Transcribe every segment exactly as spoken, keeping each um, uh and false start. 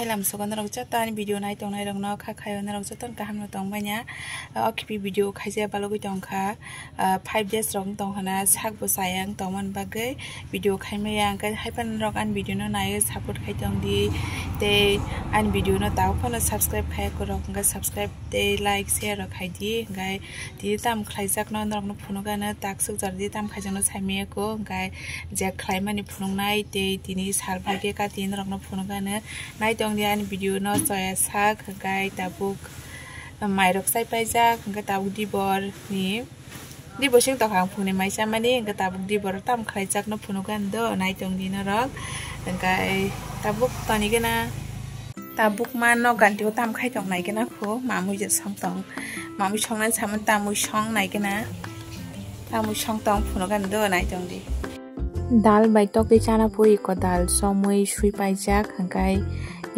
Lamsogo norok joto ani video nai tongnai rokno kha khayo norok joto kaham no tong manya. O khibi video khaijak balogwi tongkha. Ah, five days rok tong hana sak bo chaya wng tongmani bagwi video khaimaya, hwnkhe haiphano norok ani video no naiwi support khai tongdi. Tei ani video no tabuk phano subscribe khaya kwrwk hwnkhe subscribe tei like share rok khaidi. Hwnkhe tini tam khlaijakno norokno phunukgano taksuk jordi tam khaijakno saimaya kho, hwnkhe je khlaimani phunuknai tei tini sal phaikhe kati norokno phunukgano nai tongdi ani video no choya sak, hwnkhe tabuk mairok chai paijak, hwnkhe tabuk dibor ni, dibor sing tokha ang phungni mai chamani, hwnkhe tabuk dibor tam khlaijakno phunukgani do, nai tongdi norok, hwnkhe tabuk toni gana. Tabuk ma nok ganti o tam khai tong nai gana kho, mamui je song tong, mamui song nai saman tamui song nai gana, tamui song tong phunukgani do, nai tongdi. Dal bai tokti chana pui ko dal somui sui paijak, hwnkhe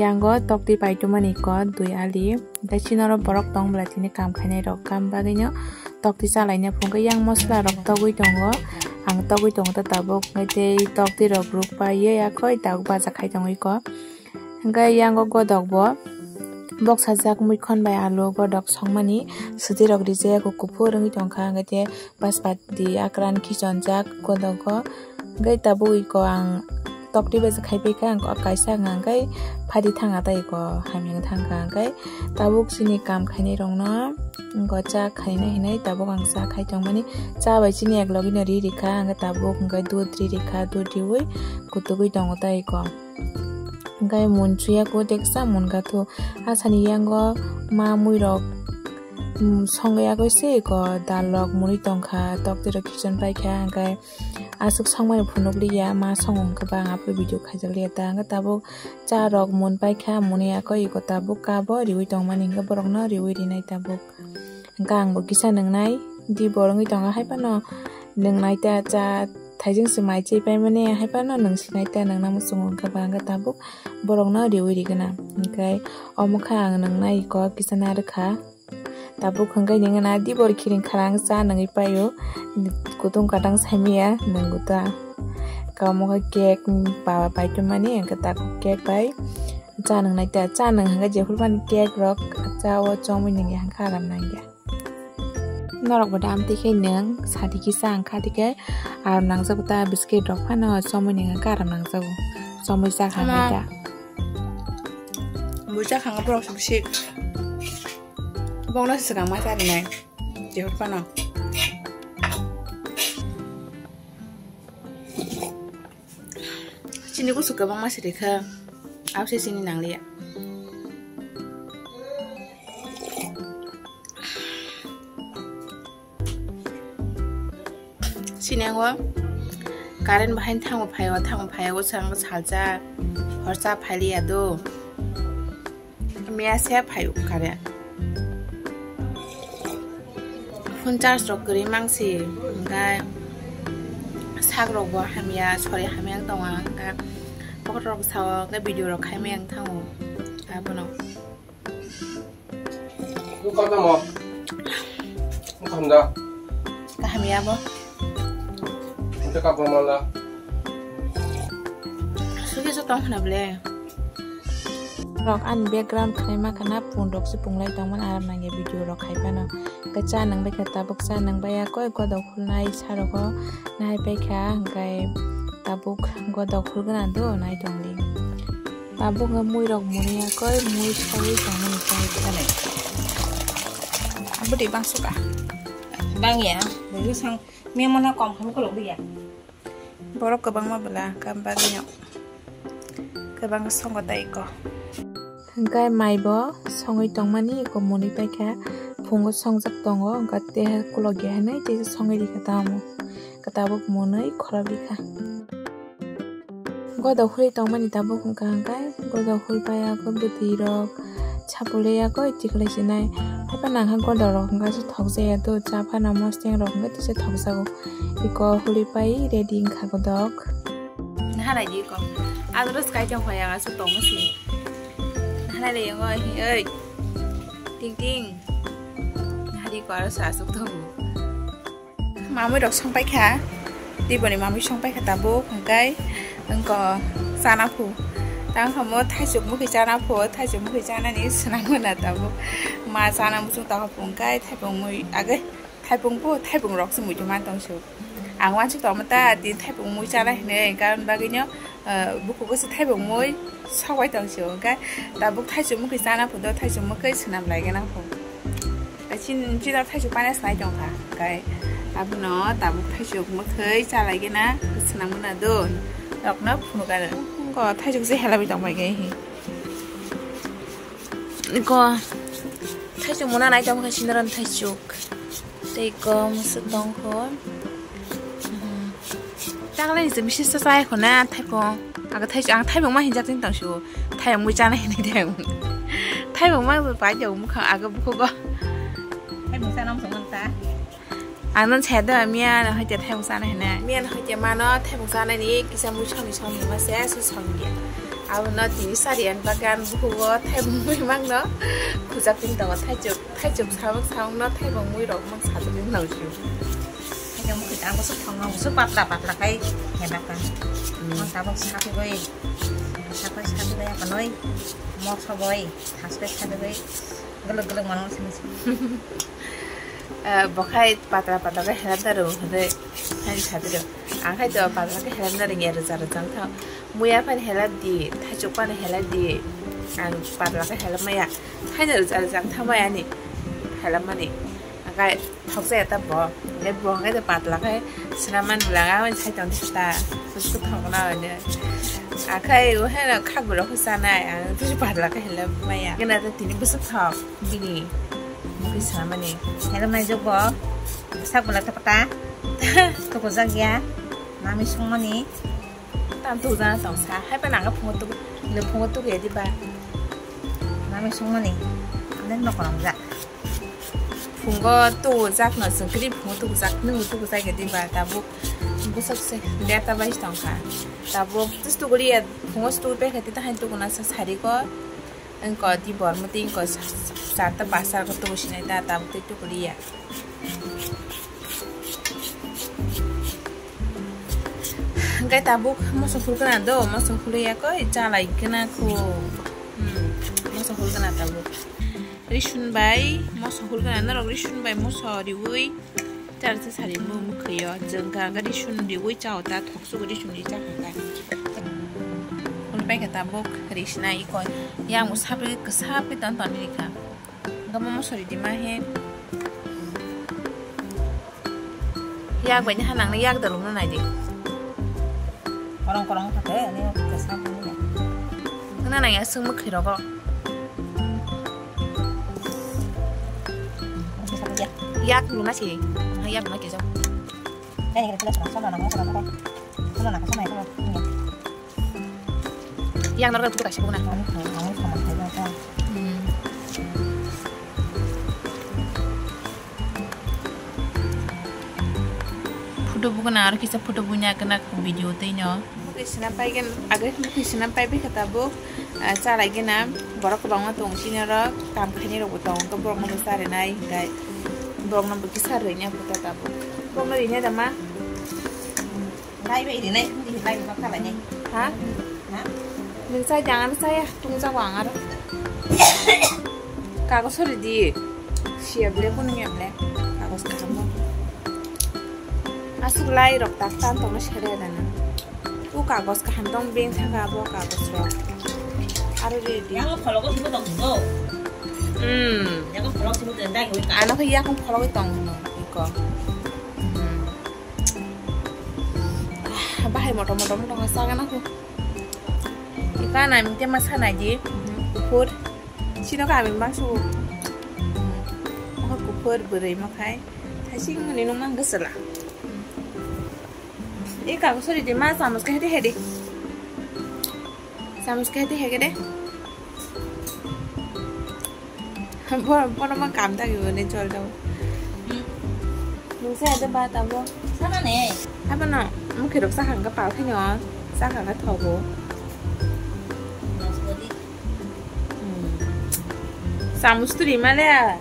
yango tokti pai tumani ko dui ali. Tei chini oro borok tong bwla tini kam khainai rok kam bagwi no tokti chalaina phungkhe yang mosola rok togwi tongo, ang togwi tongo ta tabuk, hwnkhe tei tokti rok ruk pai ye yakhoi tabuk baja khai tongwi ko. Hwnkhe yango godok bo boksajak muikhon bai alu godok songmani swtwi rok rijak kuphur wngwi tongkha, hwnkhe tei Baspati akran khichonjak kodogo. Hwnkhe tabuk iko ang tokti bai khai phaikha, ang kaisa wngkha hwnkhe phadi thangkha tei iko hamya wng thangkha. Hwnkhe tabuk chini kam khainai rokno iko cha khaina hinwi tabuk ang cha khai tongmani. Cha bai chini eklogino ri rikha, hwnkhe tabuk hwnkhe dud ri rikha, dud riwi kutugwi tongo tei iko. Hwnkhe mun chuya kho teksa mun gatho. Asani yango ma mui rok, mm, songwi agoi se iko dal rok mwnwi tongkha, tokti rok khichon paikha, hwnkhe aswk songmani phunukliya, ma songo hwnkhe ba ang aphuru video khaijakliya ta, hwnkhe tabuk cha rok mun paikha, mwnwi agoi iko tabuk kabo riwi tongmani, hwnkhe borokno riwi rinai tabuk. Hwnkhe angbo kisa nwngnai, di borok wngwi tongo, hai phano nwngnai ta cha thaijing se mai chai paimani, hai phano nwngsinai ta nwngna muchungo, hwnkhe ba hwnkhe tabuk borokno riwi rigwna. Hwnkhe omo khe ang nwngnai iko kisa narwkha. Tabuk hwnkhe nini na di bor khiring kharang cha nungwi paio. Kutung katang saimaya nungwi ta. Kamo khe cake baba pai tongmani hwnkhe ta cake bai cha nungnai ta. Cha nung hwnkhe jephuru mani cake rok cha o chomwi nungya hwnkhe aram nangya. Norok bo dam twi khe nung sadi kisa wngkha twi khe aram nangjago ta biscuit rok phano chomwi nung hwnkhe aram nangjago. Chomwi cha kha ta. Bucha khanga borok sik. Bokno swkang ma charinai. Jehor pano. Chini kusu kwbangma siri kha. Abse chini nangliya. Sini ango current bahai thango phaio, thango phaio, sango salsa, horsa phailiya do. Miya se phaio current. Phone charge rok kwrwi mangsi, hwnkhe sak rok bo hamya, sori hamya wng tongo, hwnkhe pocket rok sao, hwnkhe video rok khaimaya wng thango, abono. Nung kok tamo? Nung kaham da? Kaham ya bo. Nung kok mala? Sugi so tong khna ble. Rok ani background khlai ma khna phone rok se punglai tong mani aram nang ya video rok khai phano. Khe cha nang bai kha tabuk cha nang bai ya koi godok khulnai sa rogo nai pai kha hwnkhe tabuk godok khulgna do nai tong di. Tabuk hwnkhe mui rok muni ya koi mui sogwi tong mani chai kha. Abo de bang suka. Bang ya, bwsang memo na kom kham kolok ya. Borok kwbangma bwla kam bagwi no kwbang songo tai ko. Hwnkhe mai bo songwi tongmani eko mwnwi paikha, phungo songjak tongo, hwnkhe tei kulokya hinwi tei songwi rikha tamo, hwnkhe tabuk mwnwi khorok rikha. Goda huri tongmani tabuk hwnkha hwnkhe, goda huri paiya khe bwtwi rok, Chapule ya koi tikhlai sinai. Haiphano nang kha godok rok hwnkha se thokjaya do, cha phano mosteng rok hwnkha tisa thokjago. Iko huri pai ready wngkha godok. Nahanai di iko. Adro sky chong phai ang aswk tongma si. Nahanai le yango hi oi. Ting ting. Nahari iko aro sa aswk tongo. Mamui rok songpai kha, tiboni mamui songpai kha tabuk, hwnkhe wngko chana phu, Tang hamo thaisuk mukhi chana pho, thaisuk mukhi chanani swnam gana tabuk. Ma chana muchung tang phung kai thaipung mui age, thaipung pho, thaipung rok se muitu man tong su. Ang wansuk tong ta din thaipung mui chana hinwi karon bagwi no, eh, bukugo se thaipung mui sogwi tong su. Hwnkhe tabuk thaisuk mukhi chana pho do, thaisuk mukhi swnam lai gana pho. Chin-, chini thaisuk paina snai tong kha, kai abono tabuk thaisuk mwkhwi chalai gena swnam gana do, rokno phunuk aro. Ko thaisuk se helabi tong bai ge hi. Ko thaisuk muna nai tong kha sinaran thaisuk. Tei ko musuk tong kho. Chaklai ni se bisis sa sai khuna thaipung. Aga thai ang thaipung ma hinjak tin tang su. Thaipung mui chana hinwi thaipung. Thaipung ma pai jong mukha aga bukhugo. Thaipung sa nam sung ta. Ang non chaya do miya na hoite thaipung chana hinwi. Miya na hoite mano thaipung chana ni kisa mui song ni song ni ma se su song dia. Abo no tini sari an bagan bukhugo thaipung mui mang no. Khujak tin tongo thaichuk. Thaichuk samung samung no thaipung mui rok mang sa tin tang su. Khaina mukhi tang bwswk thangma bwswk patla patla khai khe bakha. Hmm. Mon tabuk sapi bai, sapi sapi bai apanoi moksa bai, thaske sapi bai, guluk guluk mano sini. Eh, bokhai patla patla khai helam da ro hade khai sapi ro. Ang khai to patla khai helam da ring ya rwja rwja thang. Muya phan helam di, thaichuk phan helam di. Ang patla khai helam maya. Khaina rwja rwja thang maya ni helam mani. Ang khai Thokjaya ta bo, le bo hwnkhe patla khe swnam man bwla, ang sai tong ta, bwswk thok na hwnwi. Akhai o heno khak borok khe chanai, ang tei patla khe hwnle maya. Gana ta tini bwswk thok bini, mukhi swnam mani. Hwnle mai jok bo, sak bwla ta pata, tukujak ya, nami songmani. Tam tukjana tong sa, hai pa nang phungo tuk, le phungo tuk ya di ba. Nami songmani, ane nok rong ja. Phungo tugu jak no chwng kri phungo tugu jak nung tugu jak di ba tabuk bwswk se derta bai tong kha tabuk tus tugu ri phungo stu pe kha tita hai tugu na sa sari ko engko di bor muti engko sa ta basa ko tugu sinai ta tabuk tei tugu ri ya. Engkai tabuk moso phulkana do moso phulya ko chalai kana ko moso phulkana tabuk. Risun bai moso hulgana norok risun bai moso riwi char se sari mo mukhiyo jengka ga risun riwi chao ta thoksu risun ri chakha ka. Ul bai ka tabuk risna ikoi yang mo sapi ksapi ton ton rikha. Gamo moso ridi ma he. Yak bai ni hanang ni yak dalung na nai di. Korong korong kha te ani kesa ni. Nang nang ya sung mukhi rogo. Yak lu na si. Yak lu na kisa. Yang norok putu kaisa buna. Photo bukuna aro kisa photo buina kana video tei no. Mukhi sina paigen age mukhi sina pai bikha tabuk, ah, chalai gena borok kwbangma tong sini oro kam khaini rok bo tong to borok no bo chari nai hinkai borok no bo kisa rwina photo tabuk borok no rwina dama. Lai bai rinai, lai bai kala ni. Ha? Ha? Nung chai dang ano chai ya, tung jago ang aro. Kagos sori di. Siya ble kunu ya ble. Kagos kaham bo. Asuk lai rok tak tan tong sere dana. U kagos kaham tong beng thaka bo kagos rok. Aro di di. Yang khologo simo tong simo. Hmm. Yang khologo simo tong dai. Ano khe yakung khologo tong no. Iko. Hmm. Bahai motom motom tongkha sagana kho. Ika na mite masa nai di. Kuphur. Sino kami bangsu. Oha kuphur bwrwi makhai. Thaising ni nung mang gusala. Ika sori di ma samus khe di hedi. Samus khe di hege de. Bo-, bono ma kam ta gibo ne chol dong. Hmm. Nung sa de ba ta bo. Sana ne. Abo no mukhi rok sa hang ka pal khaino. Sa hang ka thogo. Mas bodi. Hmm. Samus turi ma le.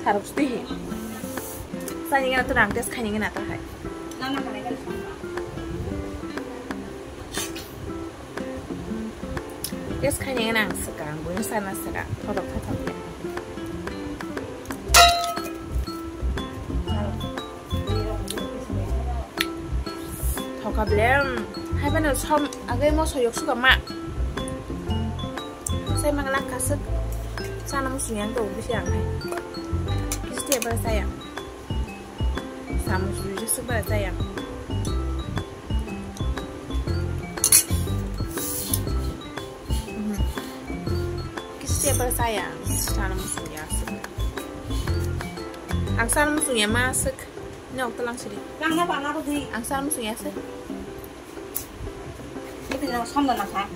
Tharok sti hi. Sa ni na tu rang test khai ni na ta hai. Lama kare kare. Test khainai ang swkang, buino sana swkang, thothok thothok ya. Thoka ble, hai bano som, age mo soyok suka ma. Sai mang lak kasuk, sana musung yang to bisi ang hai. Kisti apa saya? Samus bisi suka saya. Kisi apa saya? Sana musung ya asik. Ang sana musung ya masuk. Ini waktu langsung di. Lang na bana ko di. Ang sana musung ya asik. Itu yang som na sa.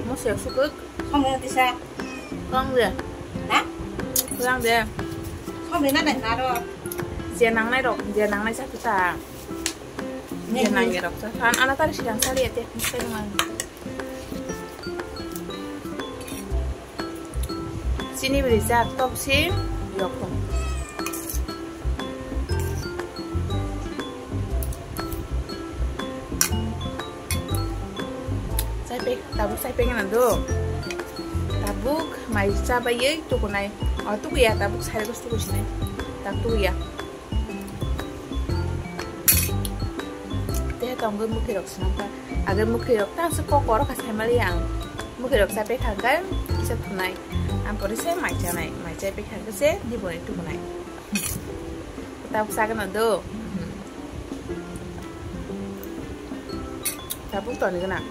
Musung ya sukuk. Som yang tisa. Kong dia. Na? Kong dia. Som yang na na ro. Dia nang nai ro, dia nang nai sa kita. Dia nang ya ro. Kan anak tadi sidang sali ya teh. Mesti dengan. Chini bwrwi jak tok se yok tong. Chai pe, tabuk chai pe gana do. Tabuk mai cha bai ye tukunai. O tukuya tabuk sai ko tukusinai. Tabuk tukuya. Tei tongo mwkhwirok swnamkha. Age mwkhwirok ta se kok oro kha saimali ang. Mwkhwirok cha pekha khe kisa thunai. Ang pore se mai chanai. Mai chai pekha khe se ni boni tukunai. Tabuk sagano do. Tabuk toni gana.